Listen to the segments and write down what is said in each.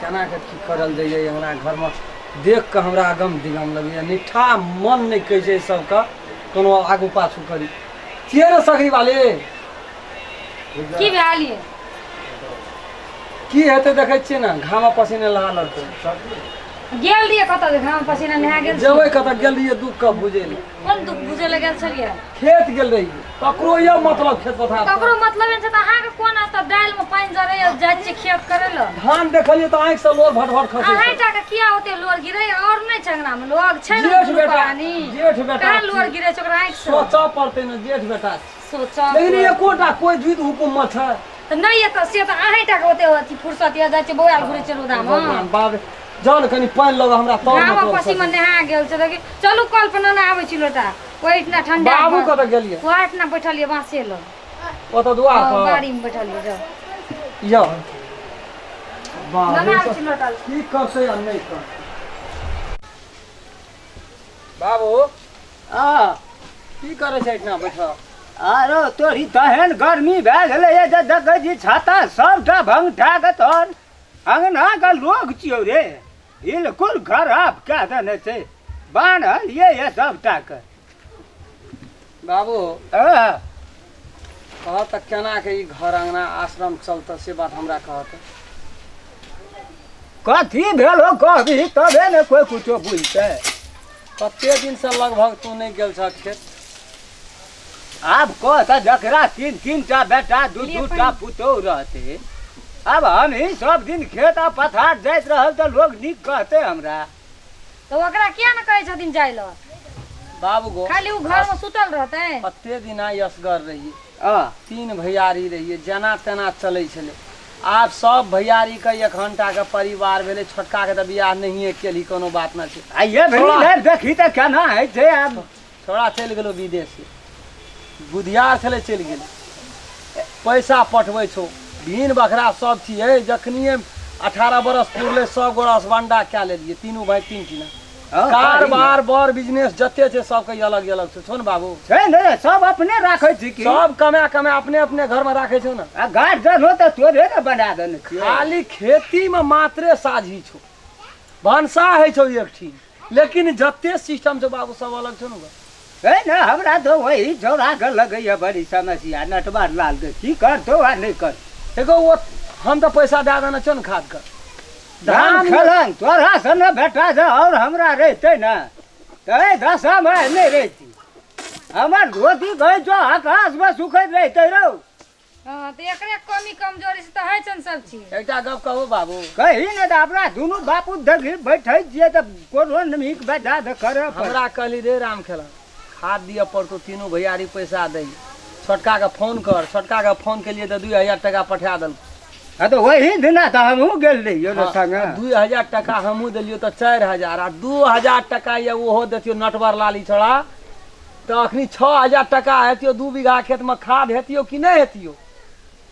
केना के की करल जाइए अंगना घरमे देख कऽ हमरा अगम दिगम लगैए निठा मन नहि कहै छै सबके कोनो आगू पाछू करी छियै ने सकरी वाले। की भेल ये? की हेतै, देखै छियै ने घामा पसीने लहा लड़तै। गेल रहियै कतऽ जे घाम पसीना नहा गेल? जेबै कतऽ, गेल रहियै दुख के बुझै लए। कोन दुख बुझै लए गेल छलियै? खेत गेल रहियै, ककरो यौ मतलब खेत पथार ककरो मतलब नहि छै तऽ अहाँके कोन एतऽ दालिमे पानि जरैया जाइ छियै खेत करै लए? धान देखलियै तऽ आँखि से लोर भट भट खसै। अहीं टा के किया ओते लोर गिरै? और नहि छै अंगना मे लोग छै ने? जेठ दुनू बेटा प्राणी जेठ बेटा कहाँ लोर गिरै छै ओकरा आँखि से? सोचऽ पड़तै ने, जेठ बेटा सोचऽ। लेकिन एकोटा कोइ जुइत हुकुम मे छै तऽ नहि एतऽ से तऽ अहीं टा के ओते अथी फुर्सत यऽ, जाइ छियै बौआल घुरै छियै रौदामे। भगवान बाप रे, जाउ ने कनि पानि लऽ हमरा तर घाम पसीमे नहा गेल छै। देखी, चलू कल पर नेने आबै छी लोटा, ओहिठिना ठंडा। बाबू कतऽ गेलियै? ओहिठिना बैठल यऽ बाँसे लग। ओतऽ दुआर पर बाड़ी मे बैठल यऽ, जाउ। यौ बाप नेने रे, आबै छी लोटा। की करतै आ नहि करतै बाबू? आ की करै छै एहिठिना बैठल? आरो तोरी तहन गर्मी भए गेलैए जे देखै छी छाता सबटा भंगठा के तोहर अङ्गनाके लोग छियौ रे, बिल्कुल खराब कए देने छै, बान्हलियै ये सबटाके। बाबू हँ। कह तऽ केना के ई घर अङ्गना आश्रम चलतै, से बात हमरा कह तऽ। कथी भेल हो, कहबी तबे ने कोइ कुछो बुझतै। कते दिनसँ लगभग तू नहि गेल छह खेत? आब कह तऽ, जकरा तीन तीन टा बेटा, दू दू टा पुतोहु रहतै, आब हमही सब दिन खेत आ पथार जाइत रहब तऽ लोग नीक कहतै हमरा? तऽ ओकरा किया ने कहै छथिन जाइ लए? बाबू गो, खाली ओ घरमे सुतल रहतै? कते दिन आइ असगर रहियै। हँ। तीन भैयारी रहियै, जेना तेना चलै छलै। आब सब भैयारीके एक घंटाके परिवार भेलै। छोटकाके तऽ बियाह नहिए केलही, कोनो बात नहि छै। आ ये भेली छोड़ा। ने देखी तऽ केना होइ छै आब। छोड़ा चलि गेलो विदेश, बुधियार छलै, चलि गेलै, पैसा पठबै छौ, भिन बखरा सब चीज है। जखनिए 18 बरस पुरलै, सब गोरा बंडा कए लेलियै, तीनू भाय तीन टीना। हँ, कारबार बड़ बिजनेस जते छै सबके अलग अलग छौ, छौ ने बाबू? छै ने, सब अपने राखै छी की। सब कमा कमा अपने अपने घरमे राखै छौ ने। आ गार्जियन हो तऽ तोरे ने बना देने छियौ। खाली खेतीमे मात्रे साझी छौ, भनसा होइ छौ एकठी, लेकिन जते सिस्टम छौ बाबू सब अलग छौ ने गो। है ने, हमरा तऽ वही छौड़ाके लगैए बड़ी समस्या, नटवर लालके, की करतौ आ नहि करतौ। एगो ओ हम तऽ पैसा दए देने छियौ ने खादके। धान खेलन तोरा से ने बेटा से और हमरा रहितै ने तऽ एहि दशामे नहि रहिती। हमर धोती कहै छौ आकाशमे सुखैत रहितै रौ। हँ तऽ एकरे कमी कमजोरी से तऽ होइ छनि सब चीज। एकटा गप कहू बाबू? कही ने। तऽ अपना दुनू बापू देखी बैठै छियै तऽ कोनो नीक बेटा तऽ करऽ पड़त। हमरा कहली रे राम खेलन, खाद दिअ पड़तौ, तीनू भैयारी पैसा दै, छोटकाके फोन कर। छोटकाके फोन केलियै तऽ 2000 टाका पठा देलकै। हँ तऽ वही दिना तऽ हमहूँ गेल रहियौ ने संगे। 2000 टाका हमहूँ देलियौ तऽ 4000 आ 2000 टाका यऽ ओहो देतियौ नटवर लाल ई छोड़ा तऽ अखनी 6000 टाका हेतियौ। 2 बीघा खेतमे खाद हेतियौ कि नहि हेतियौ?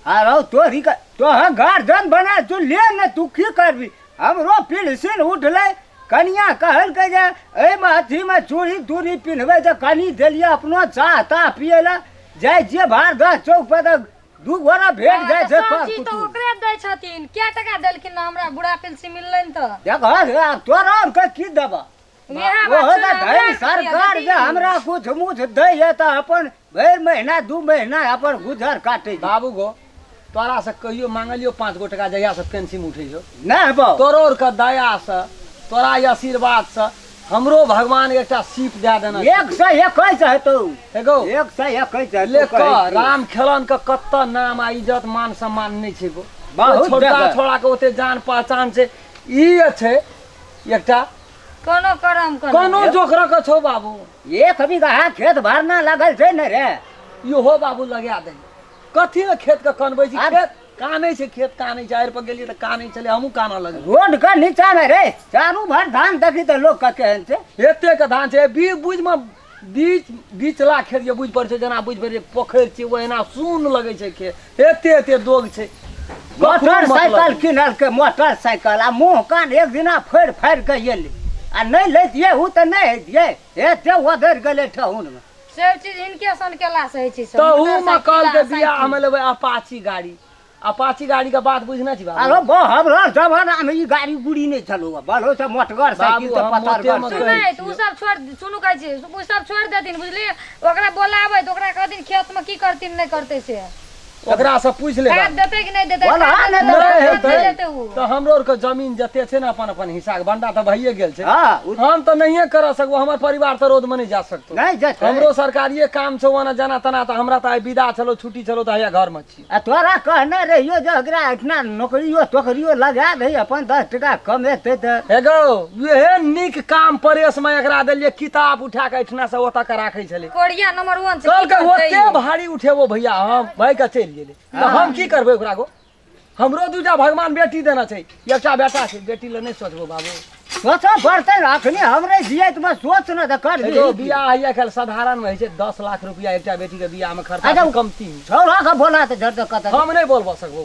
आरो तोरी के तोहर गार्जियन बना तू ले ने, तू की करबी? हमरो पिलसिन उठलै, कनिया कहलकै जे एहिमे अथीमे चूड़ी तूड़ी पिन्हबै तऽ कनि देलियै। अपनो चाह ताह पियै लए जाइ छियै भारदह चौक पर तऽ दू गोरा भेट जाइ छै। सब कर चीज तऽ कुटुम ओकरे दै छथिन। कै टका देलखिन हमरा बुढ़ा पेंशन मिललनि तऽ? देखह, आब तोरा आरके की देबह? इएह बात ओहो छै, तऽ हमरा धरि किया सरकार जे देथिन? हमरा कुछ मुछ दैए तऽ अपन भरि महीना 2 महीना अपन गुजर काटै छी। बाबू गो, तोरा से कहियो मांगलियो 5 गो टका जहिया से पेंशन उठै छौ? नहि बाउ। तोरो के दया से, तोरा आशीर्वाद से हमरो भगवान एकटा सीप दए देना छै। 121 हेतौ। हे गौ, 121 हेतौ। ले कहै कह छी। राम खेलन के कत्त नाम आ इज्जत मान सम्मान नहि छै गो? बहुत छोटका जगह। छोड़ा के ओते जान पहचान छै, ई छै एकटा कोनो करम कोनो कोनो जोखर के छौ बाबू। 1 बीघा खेत भरना लगल छै ने रे। इहो बाबू लगा दे। कथी ने खेत के कनबै छी? खेत कानै छै, खेत कानै छै। आड़ि पर गेलियै तऽ कानै छलै, हमहूँ कानऽ लगलियै। रोड के नीचा मे रे चारू भर धान देखी तऽ लोक के केहन छै। एते के धान छै, बीच बुझ मे बीच बीचला खेत जे बुझि पड़ै छै, जेना बुझि पड़ै छै पोखरि छै, ओहिना सुन लगै छै खेत, एते एते दोग छै। मोटरसाइकिल किनलकै, मोटरसाइकिल, आ मुँह कान एक दिना फोड़ि फाड़ि कऽ एलै। आ नहि लैतियै ओ तऽ नहि हैतियै, एते ओधरि गेलै ठेहुनमे। सब चीज हिनके सन केला से होइ छै सब। तहू मे मोटरसाइकिल कहलकै आ बियाह साइकिल। मे लेबै अपाची गाड़ी। अपाची गाड़ी के बात बुझने छी बाबू? अरे बो हमरा जमाना में ई गाड़ी गुड़ी नहीं छलो, बलो से मोटगर साइकिल बाबू, से हम पत्थर मोटे मत सुनै कहै तऽ ओ सब छोड़, सुनू कहै छी, ओ सब छोड़ देथिन बुझलियै। ओकरा बोलाबै तऽ ओकरा कहथिन खेतमे की करथिन नहि करतै से। ओकरा से पूछि ले। खाद देतै कि नहि देतै? बोला, खाद नहि देतै, नहि खाद नहि हेतै देतै ओ। तऽ हमरो आरके जमीन जते छै ने, अपन अपन हिस्सा के बंडा तऽ भइए गेल छै। हाँ, उ हम तऽ नहिए कर सकबो, हमर परिवार तऽ रोड में नहि जा सकतो। नहीं जेतै। हमरो सरकारिए काम छै, ओना जाना तना तऽ हमरा तऽ आइ विदा छलो, छुट्टी छलो, तऽ हैया घर में छी। आ तोरा कहने रहियो जे एकरा एहिठिना नौकरियो तोकरियो लगा दही, अपन 10 टका कमेतै तऽ। हे गौ, इहे नीक काम परेश में एकरा देलियै, किताब उठा के एहिठिना से ओतऽ के राखै छलै। कोरिया नंबर 1 छै। कहलकै की करतै? ओते भारी उठेबो भैया हम, भाई के चलि गेलै। तऽ हम की करबै ओकरा गो? हमरो दूटा भगवान बेटी देने छै, एकटा बेटा छै, बेटी लए नहि सोचबो बाबू? सोचऽ पड़तै ने, अखने हमरे जियैतमे सोच ने तऽ कर। एगो बियाह होइए काल्हि साधारण मे होइ छै 10 लाख रुपया एकटा बेटी के बियाह मे खर्चा अच्छा, छै, कमती। छौड़ा के बोला तऽ झट कतऽ। हम नहि बोलबऽ सकबो।